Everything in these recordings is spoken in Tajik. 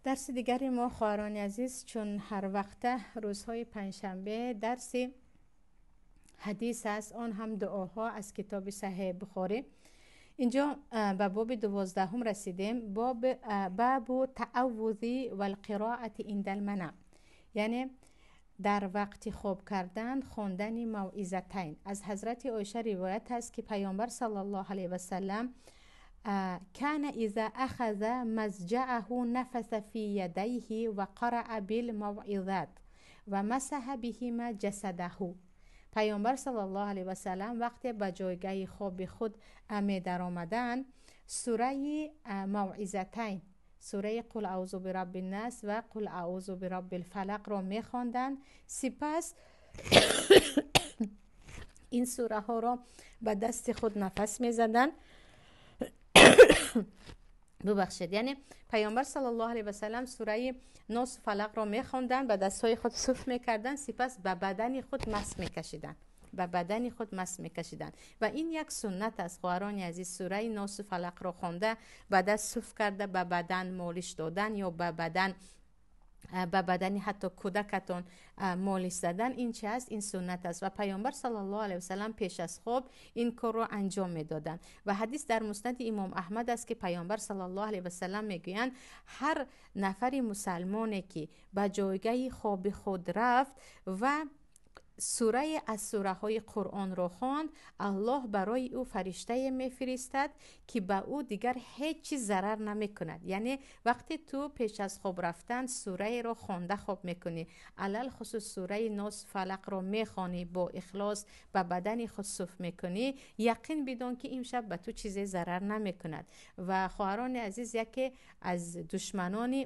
Дарси дигари мо, хоҳарони азиз, чун ҳар вақта рӯзҳои панҷшанбе дарси ҳадис аст, он ҳам дуоҳо аз китоби Саҳеҳи Бухорӣ. Инҷо ба боби 12 расидем. Бабу тааввузи валқироати индал манам, яъне дар вақти хоб кардан хондани мавъизатайн. Аз ҳазрати Оиша ривоят аст, ки Паёмбар саллаллоҳу алайҳи васаллам кана иза ахаза мазҷаъаҳу нафаса фи ядайҳи ва қараа билмавъизат ва масаҳа биҳима ҷасадаҳу. Паёмбар саллаллоҳу алайҳи васаллам вақте ба ҷойгаҳи хоби худ медаромаданд, сураи мавъизатайн, сураи қул аузу бирабби ннас ва қул аузу бирабби лфалақро мехонданд. Сипас ин сураҳоро ба дасти худ нафас мезаданд. Бубахшед, яъне Паёмбар саллаллоҳу алайҳи васаллам сураи Носу Фалақро мехонданд, ба дастҳои худ суф мекарданд, сипас ба бадани худ мас мекашиданд, ба бадани худ мас мекашиданд. Ва ин як суннат аст, хоҳарони азиз. Сураи Носу Фалақро хонда, ба даст суф карда, ба бадан молиш додан ё ба бадани ҳатто кӯдакатон молиш задан, ин чи аст? Ин суннат аст. Ва Паёмбар саллаллоҳу алайҳи васаллам пеш аз хоб ин корро анҷом медоданд. Ва ҳадис дар Муснади Имом Аҳмад аст, ки Паёмбар саллаллоҳу алайҳи васаллам мегӯянд: ҳар нафари мусалмоне, ки ба ҷойгаҳи хоби худ рафт ва сурае аз сураҳои Қуръонро хонд, Аллоҳ барои ӯ фариштае мефиристад, ки ба ӯ дигар ҳеҷ чиз зарар намекунад. Яъне вақте ту пеш аз хоб рафтан сураеро хонда хоб мекунӣ, алалхусус сураи Нос Фалақро мехонӣ, бо ихлос ба бадани худ суф мекунӣ, яқин бидон, ки имшаб ба ту чизе зарар намекунад. Ва хоҳарони азиз, яке аз душманони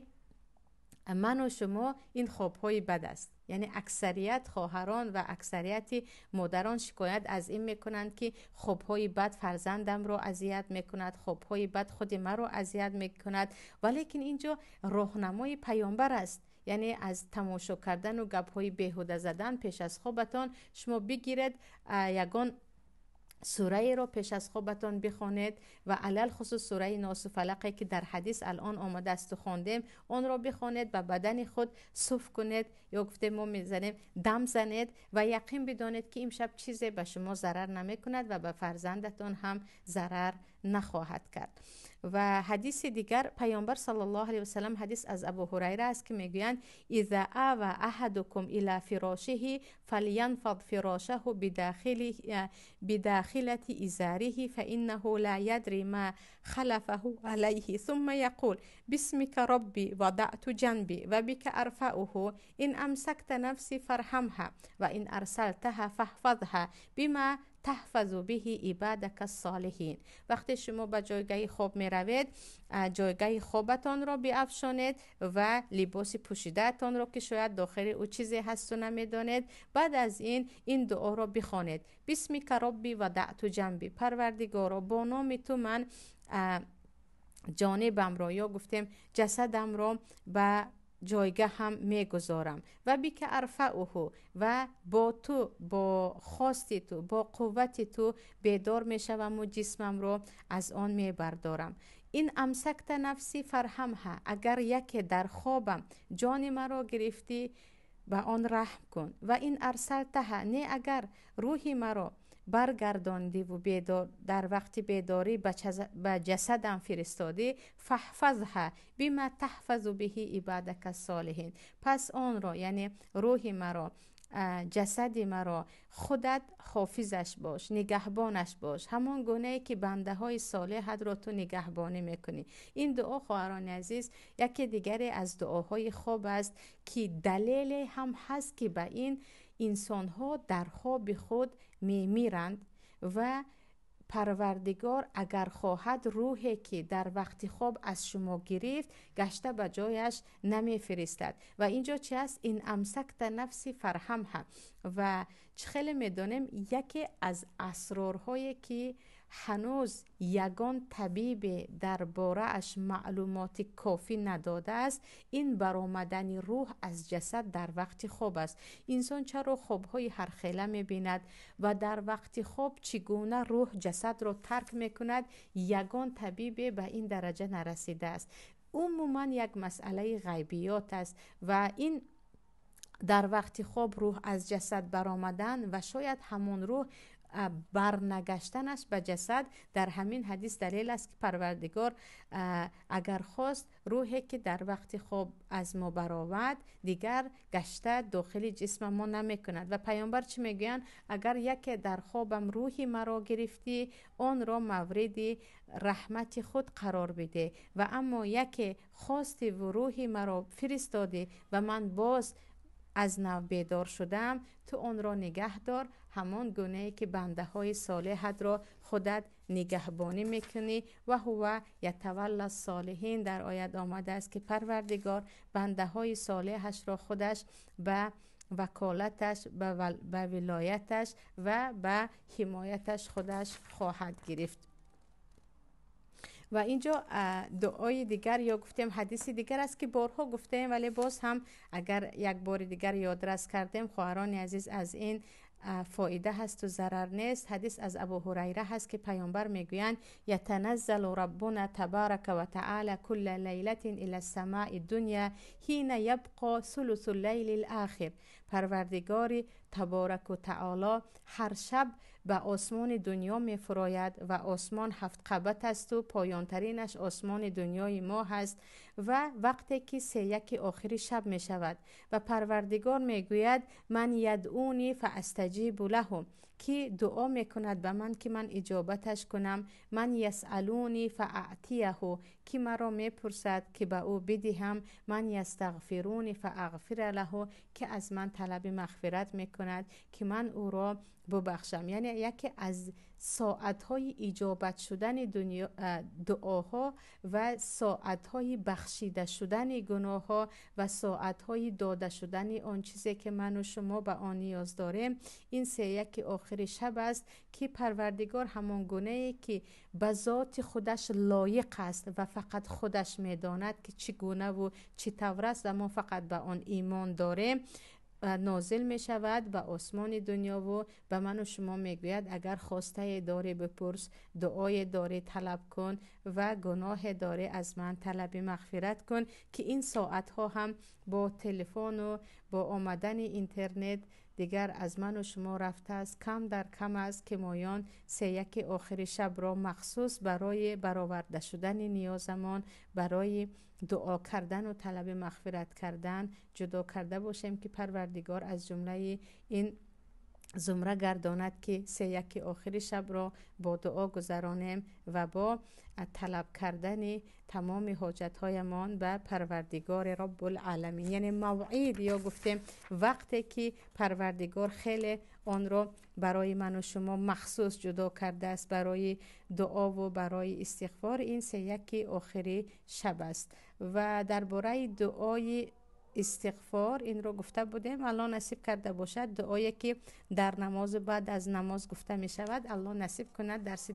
ману шумо ин хобҳои бад аст. Яъне аксарият хоҳарон ва аксарияти модарон шикоят аз ин мекунанд, ки хобҳои бад фарзандамро азият мекунад, хобҳои бад худи маро азият мекунад. Валекин инҷо роҳнамои Паёмбар аст. Яъне аз тамошо кардану гапҳои беҳуда задан пеш аз хобатон шумо бигиред, ягон сураеро пеш аз хобатон бихонед ва алалхусус сураи Носу Фалақе, ки дар ҳадис алон омадааст, хондем, онро бихонед, ба бадани худ суф кунед ё гуфтем мо мезанем, дам занед ва яқин бидонед, ки имшаб чизе ба шумо зарар намекунад ва ба фарзандатон ҳам зарар нахоҳад кард. Ва ҳадиси дигар, Паёмбар саллаллоҳу алайҳи васаллам, ҳадис аз Абу Ҳурайра аст, ки мегӯянд: иза ава аҳадукум ила фирошиҳи фалянфад фирошаҳу бидахилати изариҳи фаиннаҳу ла ядри ма халафаҳу алайҳи, сумма яқул: бисмика робби вадаъту ҷанби ва бика арфаъуҳу, ин амсакта нафси фарҳамҳа ва ин арсалтаҳа фаҳфазҳа бима таҳфазу биҳи ибадака солиҳин. Вақте шумо ба ҷойгаҳи хоб меравед, ҷойгаҳи хобатонро биафшонед ва либоси пӯшидаатонро, ки шояд дохили ӯ чизе ҳасту намедонед. Баъд аз ин ин дуоро бихонед: бисмика робби вадаъту ҷанби, Парвардигоро, бо номи ту ман ҷонибамро ё гуфтем ҷасадамро ба ҷойгаҳам мегузорам, ва бика арфаъуҳу, ва бо ту, бо хости ту, бо қуввати ту бедор мешаваму ҷисмамро аз он мебардорам. Ин амсакта нафси фарҳамҳа, агар яке дар хобам ҷони маро гирифтӣ, ба он раҳм кун, ва ин арсалтаҳа, не агар рӯҳи маро баргардондиву дар вақти бедорӣ ба ҷасадам фиристодӣ, фаҳфазҳа бима таҳфазу биҳи ибадака солиҳин, пас онро, яъне рӯҳи маро, ҷасади маро худат ҳофизаш бош, нигаҳбонаш бош, ҳамон гунае ки бандаҳои солеҳатро ту нигаҳбонӣ мекунӣ. Ин дуо, хоҳарони азиз, яке дигаре аз дуоҳои хоб аст, ки далеле ҳам ҳаст, ки ба ин инсонҳо дар хоби худ мемиранд ва Парвардигор агар хоҳад, рӯҳе ки дар вақти хоб аз шумо гирифт, гашта ба ҷояш намефиристад. Ва инҷо чи аст? Ин амсакта нафси фарҳамҳа. Ва чӣ хеле медонем, яке аз асрорҳое, ки ҳанӯз ягон табибе дар борааш маълумоти кофӣ надодааст, ин баромадани рӯҳ аз ҷасад дар вақти хоб аст. Инсон чаро хобҳои ҳархела мебинад ва дар вақти хоб чӣ гуна рӯҳ ҷасадро тарк мекунад, ягон табибе ба ин дараҷа нарасидааст. Умуман як масъалаи ғайбиёт аст ва ин дар вақти хоб рӯҳ аз ҷасад баромадан ва шояд ҳамон рӯҳ барнагаштанаш ба ҷасад дар ҳамин ҳадис далел аст, ки Парвардигор агар хост, рӯҳе ки дар вақти хоб аз мо баровад, дигар гашта дохили ҷисма мо намекунад. Ва Паёмбар чӣ мегӯянд? Агар яке дар хобам рӯҳи маро гирифтӣ, онро мавриди раҳмати худ қарор бидеҳ, ва аммо яке хостиву рӯҳи маро фиристодӣ ва ман боз аз нав бедор шудам, ту онро нигаҳ дор, ҳамон гунае ки бандаҳои солеҳатро худат нигаҳбонӣ мекунӣ. Ва ҳува ятавалла солиҳин, дар оят омадааст, ки Парвардигор бандаҳои солеҳашро худаш ба ваколаташ, ба вилояташ ва ба ҳимояташ худаш хоҳад гирифт. Ва инҷо дуои дигар ё гуфтем ҳадиси дигар аст, ки борҳо гуфтем, вале боз ҳам агар як бори дигар ёдрас кардем, хоҳарони азиз, аз ин фоида ҳасту зарар нест. Ҳадис аз Абу Ҳурайра ҳаст, ки Паёмбар мегӯянд: ятаназзалу раббуна табарака ва таала кулла лайлатин ила самаи дуня ҳина ябқо сулусу лайли лахир. Парвардигори табораку таоло ҳар шаб ба осмони дунё мефурояд ва осмон ҳафт қабат асту поёнтаринаш осмони дунёи мо ҳаст. Ва вақте ки сеяки охири шаб мешавад ва Парвардигор мегӯяд: ман ядъуни фаастаҷибу лаҳу, ки дуо мекунад ба ман, ки ман иҷобаташ кунам, ман ясъалуни фаатияҳу, ки маро мепурсад, ки ба ӯ бидиҳам, ман ястағфируни фаағфира лаҳу, ки аз ман талаби мағфират мекунад, ки ман ӯро бубахшам. Яъне яке аз соатҳои иҷобат шудани дуоҳо ва соатҳои бахшида шудани гуноҳҳо ва соатҳои дода шудани он чизе ки ману шумо ба он ниёз дорем, ин сеяки охири шаб аст, ки Парвардигор ҳамон гунае ки ба зоти худаш лоиқ аст ва фақат худаш медонад, ки чӣ гунаву чӣ тавр аст ва мо фақат ба он имон дорем, нозил мешавад ба осмони дунёву ба ману шумо мегӯяд: агар хостае дорӣ, бипурс, дуое дорӣ, талаб кун ва гуноҳе дорӣ, аз ман талаби мағфират кун. Ки ин соатҳо ҳам бо телефону бо омадани интернет дигар аз ману шумо рафтааст. Кам дар кам аст, ки моён сеяки охири шабро махсус барои бароварда шудани ниёзамон, барои дуо кардану талаби мағфират кардан ҷудо карда бошем, ки Парвардигор аз ҷумлаи ин зумра гардонад, ки сеяки охири шабро бо дуо гузаронем ва бо талаб кардани тамоми ҳоҷатҳоямон ба Парвардигори Роббулъаламин. Яъне мавъид ё гуфтем вақте ки Парвардигор хеле онро барои ману шумо махсус ҷудо кардааст барои дуову барои истиғфор, ин сеяки охири шаб аст. Ва дар бораи дуои истиғфор инро гуфта будем. Аллоҳ насиб карда бошад, дуое ки дар намозу баъд аз намоз гуфта мешавад, Аллоҳ насиб кунад, дарси